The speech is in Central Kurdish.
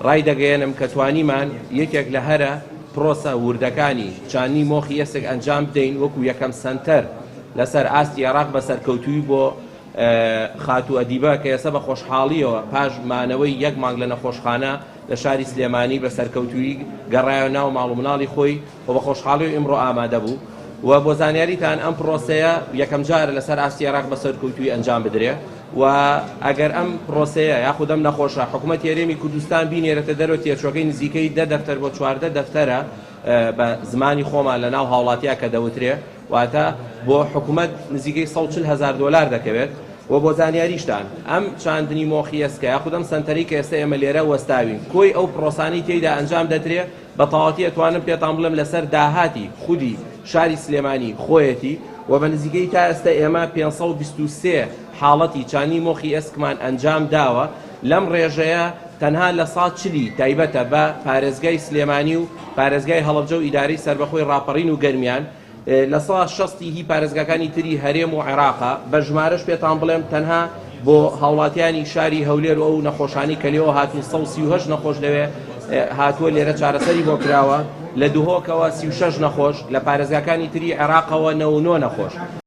ڕایدەگەیەنم کە توانیمان یەکێک لە هەرە پرۆسە وردەکانی چاندنی مۆخی ئێسک ئەنجام بدەین وەکو یەکەم سەنتەر لەسەر ئاستی عێراق بە سەرکەوتووی بۆ خاتوو ئەدیبە کە ئێستا بە خۆشحاڵیەوە پاش مانەوەی یەک مانگ لە نەخۆشخانە لە شاری سلێمانی بە سەرکەوتوویی گەڕایەوە ناو ماڵ و مناڵی خۆی و بە خۆشحاڵیەوە ئیمڕۆ ئامادە بوو و بۆ زانیاریتان ئەم پرۆسەیە یەکەم جارە لەسەر ئاستی عێراق بە سەرکەوتوویی ئەنجام بدرێ و ئەگەر ئەم پرۆسەیە یاخود ئەم نەخۆشە حکوومەتی هەرێمی کوردستان بینێرێتە دەرەوە تێچووەکەی نزیکەی دە دەفتەر بۆ 14 دەفتەرە بە زمانی خۆمان لە ناو هاوڵاتیا کە دەوترێ واتە بۆ حکومەت نزیکەی 140 هەزار دۆلار دەکەوێت و بۆ زانیاریشتان ئەم چاندنی مۆخی ئێسکە یاخود ئەم سەنتەری کە ئێستا ئێمە لێرە وەستاوین کۆی ئەو پرۆسانەی تێیدا ئەنجام دەدرێ بە تەواوەتی ئەتوانم پێتان بڵێم لەسەر داهاتی خودی شاری سلێمانی خۆیەتی و بە نزیکەی تا ئێستا ئێمە 523 حاڵەتی چاندنی مۆخی ئێسکمان ئەنجام داوە لەم ڕێژەیە تەنها لە سا چلی تایبەتە بە پارێزگای سلێمانی و پارێزگای هەڵەبجە و ئیدارەی سەربەخۆی ڕاپەڕین و گەرمیان، لە سا شەستی هی پارێزگاکانی تری هەرێم و عێراقە، بە ژمارەش پێتان بڵێم تەنها بۆ هاوڵاتیانی شاری هەولێر و ئەو نەخۆشانەی کە لێوە هاتوون 138 نەخۆش لەوێ هاتووە لێرە چارەسەری بۆ کراوە، لە دهۆکەوە 36 نەخۆش، لە پارێزگاکانی تری عێراقەوە 99 نەخۆش.